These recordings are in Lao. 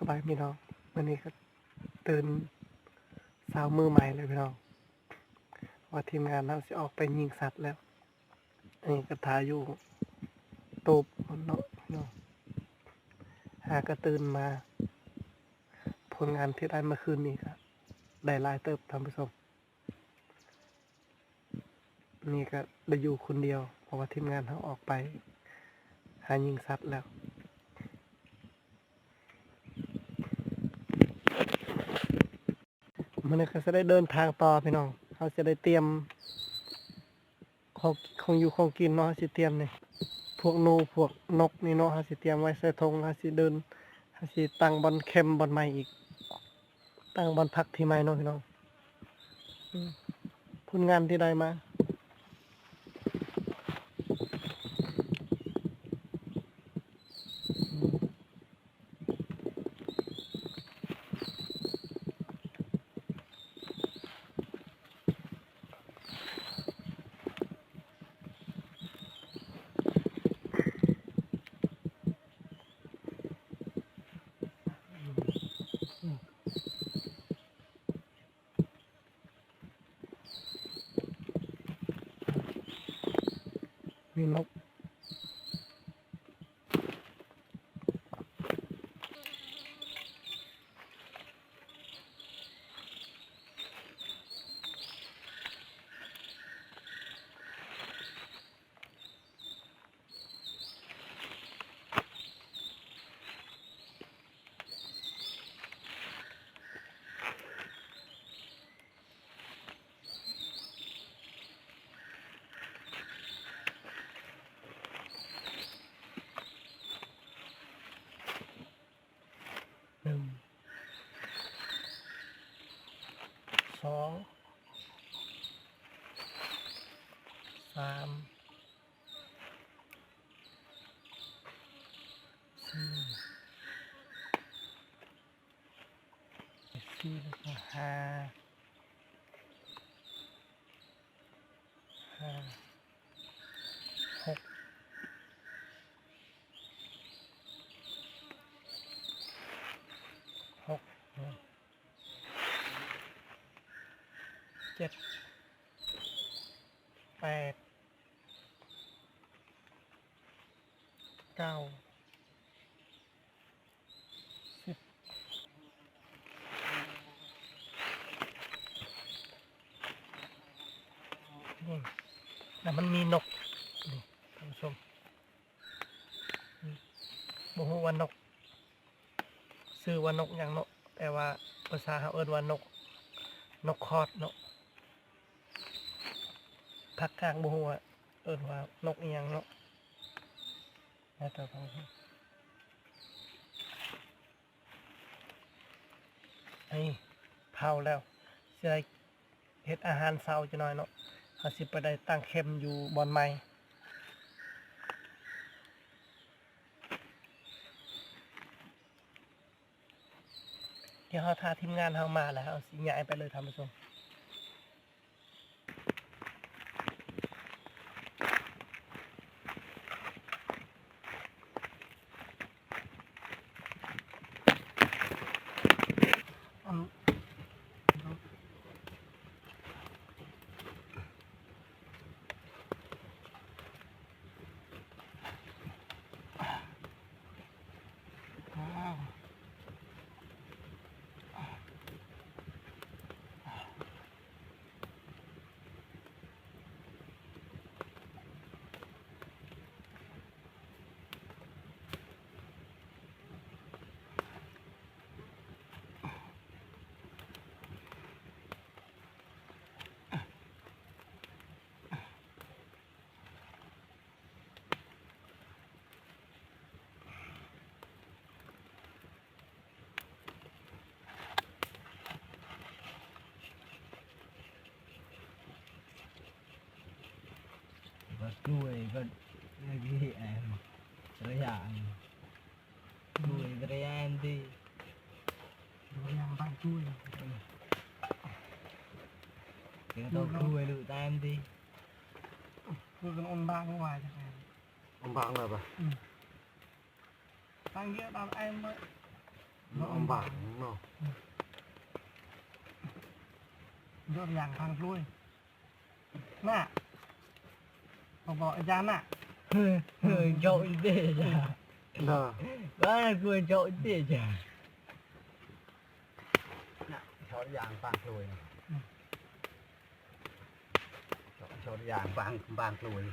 ໄປພີ່ນ້ອງ, ມື້ນີ້ກໍຕື່ນເຊົ້າມື້ໃໝ່ເລີຍພີ່ນ້ອງ ວ່າທີມງານເຮົາຊິອອກໄປຍິງສັດແລ້ວ. ອັນນີ້ກໍຖ້າຢູ່ຕູບເນາະພີ່ນ້ອງ, ຫາກໍຕື່ນມາ. ຜົນງານທີ່ໄດ້ເມື່ອຄືນນີ້ກໍໄດ້ຫຼາຍເຕີບທ່ານຜູ້ຊົມ. ນີ້ກໍໄດ້ຢູ່ຄົນດຽວ ເພາະວ່າທີມງານເຮົາອອກໄປຫາຍິງສັດແລ້ວ. ມື້ນີ້ກໍຊິໄດ້ເດີນທາງຕໍ່ພີ່ນ້ອງ, ເຮົາຊິໄດ້ຕຽມຂອງ ຂອງຢູ່ຂອງກິນເນາະ. ເຮົາຊິຕຽມນີ້ ພວກໜູ ພວກນົກນີ້ເນາະ, ເຮົາຊິຕຽມໄວ້ໃສ່ຖົງ. ເຮົາຊິເດີນ ເຮົາຊິຕັ້ງບ່ອນແຄມບ່ອນໃໝ່ອີກ. ຕັ້ງບ່ອນພັກທີ່ໃໝ່ເນາະພີ່ນ້ອງ. ອືມ ຜົນງານທີ່ໄດ້ມາ. ມີນົກ. ໜຶ່ງ ສອງ ສາມ ສີ່ ສີ່ ແລ້ວກໍຫ້າ ຫ້າ ຫົກ ຫົກ ເຈັດ ແປດ ເກົ້າ ສິບ ນີ້ ແລ້ວມັນມີນົກ ນີ້ ທ່ານຜູ້ຊົມ ນີ້ ບໍ່ຮູ້ວ່ານົກ ຊື່ວ່ານົກຫຍັງເນາະ, ແຕ່ວ່າພາສາເຮົາເອີ້ນວ່ານົກ ນົກຄອດເນາະ. ພາກກາງບໍ່ຮູ້ວ່າເອີ້ນວ່ານົກອີ່ຫຍັງເນາະ. ແລ້ວແຕ່ ນີ້ ເຜົາແລ້ວ ຊິໄດ້ເຮັດອາຫານເຊົ້າຈັກໜ້ອຍເນາະ. ເຮົາຊິໄປໄດ້ຕັ້ງແຄມຢູ່ບ່ອນໃໝ່. ດຽວເຮົາຖ້າທີມງານເຮົາມາແລ້ວ ເຮົາຊິຍ້າຍໄປເລີຍທ່ານຜູ້ຊົມ. Bas dua kan lagi, eh, Raya. Dua Raya nanti. Dua yang bang dua. Kita tahu dua lu nanti. Lu kan on bang wah. On bang apa? Hmm. Panggil tam em. ເນາະ ອຳບາງເນາະ ຍົກຢ່າງທາງລວຍ ນະ ບໍ່ບອກອາຈານນະ ເຮີ ເຮີ ເຈົ້າອີເຕຈາ ເນາະ ວ່າກວນເຈົ້າອີເຕຈາ ນະ ເຈົ້າຢ່າງຟາງກລວຍນະ ອືມ ເຈົ້າ ເຈົ້າຢ່າງຟາງ ຟາງກລວຍ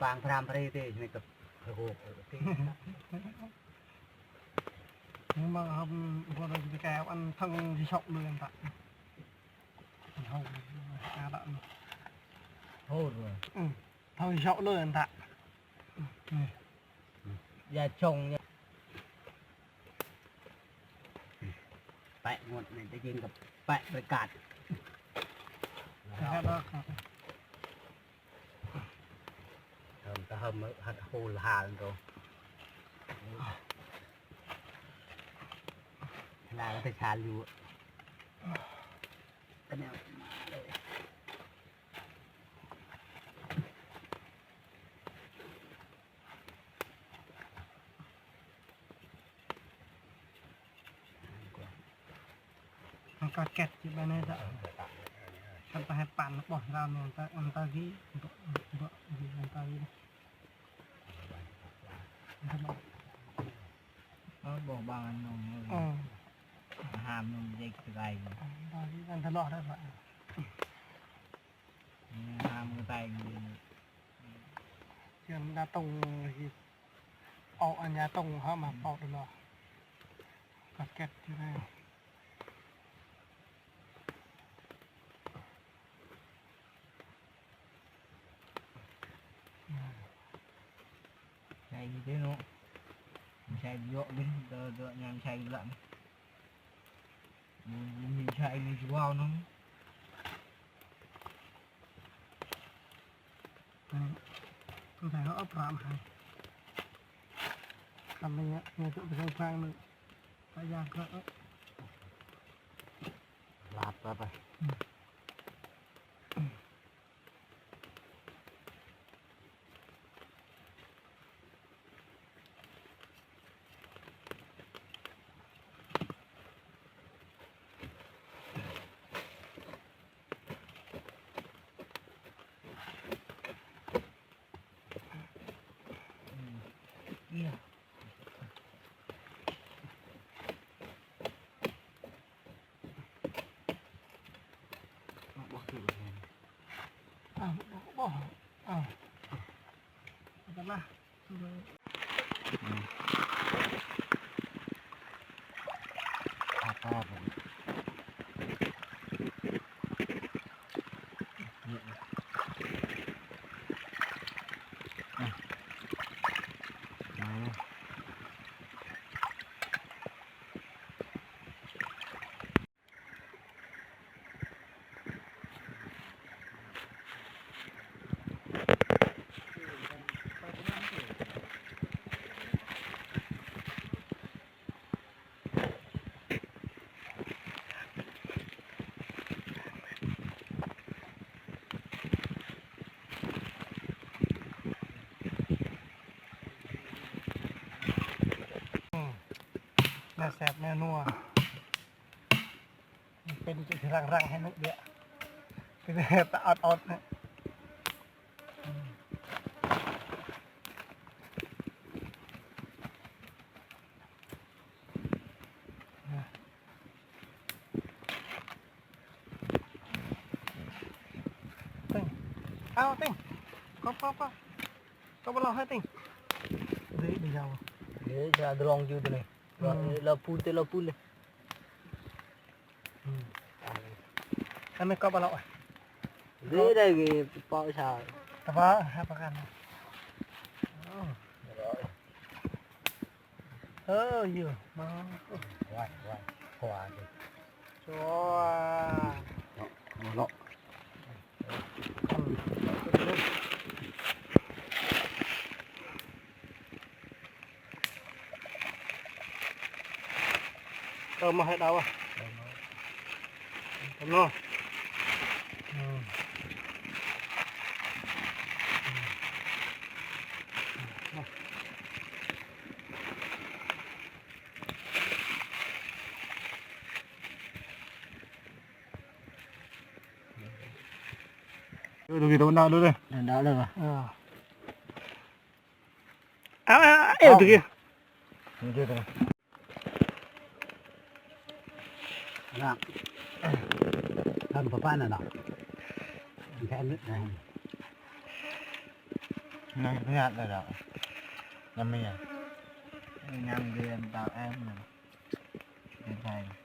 ຟາງພຣາມພະເຣເຕ ໃນກັບພະໂກກເອີ ເຕ ມາເຮົາບໍ່ໄດ້ແກ້ອັນທັງຊິເຊາະເລີຍອັນຕະ ເຮົາ ໂຫດເວີຍ ອືມ ເຮົາຊິເຊາະເລີຍອັນຕະ ອືມ ຢ່າຊົງ ຢ່າ ແປະໝົດນີ້ ໄດ້ຍິນກັບແປະປະກາດ ປະກາດອອກ ເຮົາ ເຮົາ ເຮົາ ເຮົາ ເຮົາ ເຮົາ ລາວໄປຊານຢູ່ ກະແນວມາເລີຍ ມັນກະແກັດຢູ່ບາດນີ້ຊະ ຄັນໄປໃຫ້ປັນບໍ່ລາວແມ່ນຕາ ອັນຕາກີ ບໍ່ ບໍ່ ອັນຕາກີ ເອົາບໍ່ບາງອັນໜຶ່ງ ເອີ ຫ້າມໜຶ່ງເດັກໄກ ອັນຕາກີ ອັນຕະຫຼອດໄດ້ບໍ່ ຫ້າມໄປ ເຊື່ອມັນດາຕົງ ເອົາອັນຍາຕົງເຮົາມາປອກດອກ ກະແກັດຢູ່ໃນ ໃສ່ເດີເນາະ ໃສ່ເຍາະເລີຍ ເດີ ເດີ ຍາມໃສ່ລະ ມີໃຊ້ມີຊິເວົ້ານຳ ອືມ ຕ້ອງໃຫ້ເຂົາເອົາປາມໃຫ້ ທຳໄປເຍາະ ເຍາະໄປທາງຂ້າງໜຶ່ງ ໄປຢ່າງເຂົາເອົາ ລາດໄປ ໄປ ອືມ. ອ້າວ ບໍ່ ບໍ່ ອ້າວ ເອົາກັນລະ ອືມ ແນວແຊບແນວນົວ ເປັນຈຸດທີ່ລັງໆ ໃຫ້ໜຶ່ງເດ ເປັນຕາອອດໆ ນະ. ເຕັງ ເອົາເຕັງ ກົບ ກົບ ກົບ ກົບມາລອງໃຫ້ເຕັງ ເດ ເດ ເດ ຈະລອງຢູ່ເດນີ້ ອືມ ລາວປູນເຕ ລາວປູນເດ ອືມ ອັນນີ້ກໍບໍ່ລະ ເດ ໄດ້ເປາະຊາ ຕະເປາະ ຮັບປະກັນ ເອີ ເອີ ຢູ່ມາ ໄວ້ ໄວ້ ຂວາ ໂອ້ ເນາະ ເນາະ. ເອີ ມາໃຫ້ດາວ ເອີ ມາ ເນາະ ອືມ. ເອີ ຕົງນີ້ ຕົງນັ້ນເລີຍ ເດີນດາວເລີຍວະ ເອີ ເອົາ ເອົາ ເອົາ ເອົາ ຕົງນີ້ ນະ ທຳປະປານະເນາະ ແທນ ນະ ຍັງຍາກເລີຍດອກ ຍັງມີຫຍັງ ຍັງເດືອນດາວແອມ ເດືອນໄທ.